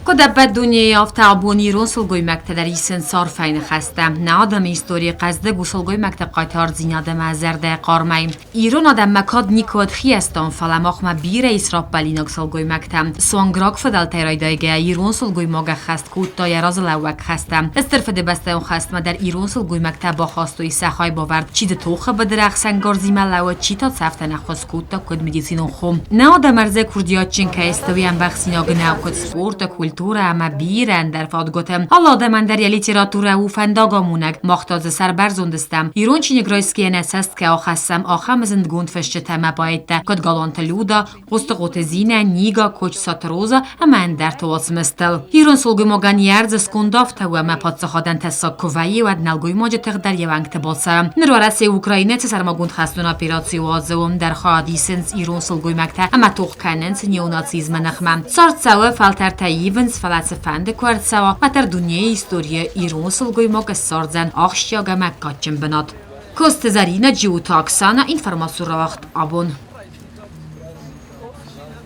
Куыд ӕппӕт дунейы, афтӕ абон ирон сылгоймӕгтӕ дӕр исынц арфӕйы ныхӕстӕ. Нӕ адӕмы историйы хъӕздыг у сылгоймӕгты хъайтардзинад ӕмӕ зӕрдӕйы хъармӕй. Ирон адӕммӕ кад никуы уыд хиӕстон, фӕлӕ махмӕ бирӕ ис раппӕлинаг сылгоймӕгтӕ. Суанг рагфыдӕлтӕй райдайгӕйӕ ирон сылгоймаг ӕххӕст кодта йӕ разылӕууӕг хӕстӕ. Стыр Фыдыбӕстӕйон хӕстмӕ дӕр ирон сылгоймӕгтӕ бахастой сӕ хайбавӕрд, чи дзы тохы быдыры ӕхсӕнгарзимӕ лӕууыд, чи та цӕфтӕн ӕххуыс кодта куыд медицинон хо. Нӕ адӕм ӕрдзӕй курдиатджын кӕй сты, уый ӕмбӕхсинаг нӕу куыд спорты, культурӕ ӕмӕ бирӕ ӕндӕр фадгуыты. Алы адӕмӕн дӕр йӕ литературӕ у фӕндагамонӕг, мах та дзы сӕрбӕрзонд стӕм. Ирон чиныг райсгӕйӕ нӕ цӕст кӕй ахӕссӕм, ахӕм зындгонд фысджытӕ ӕмӕ поэттӕ, куыд Галанты Люда, Хъостыхъоты Зинӕ, Нига, Кочысаты Роза ӕмӕ ӕндӕрты уацмыстыл. Ирон сылгоймагӕн йӕ ӕрдзы сконд афтӕ у, ӕмӕ паддзахадӕн тӕссаг куы вӕййы, уӕд нӕлгоймаджы тых дӕр йе уӕнгты бацӕуы. Ныр Уӕрӕсе Украинӕйы цы сӕрмагонд хӕстон операци уадзы, уым дӕр хайад исынц ирон сылгоймӕгтӕ ӕмӕ тох кӕнынц неонацизмы ныхмӕ. Цард цӕуы, фӕлтӕртӕ ивынц, фӕлӕ цыфӕнды куы ӕрцӕуа, уӕддӕр дунейы историйы ирон сылгоймаг ссардзӕн ахсджиаг ӕмӕ кадджын бынат. Косты Зӕринӕ, Джиоты Оксана, информацион рауагъд абон.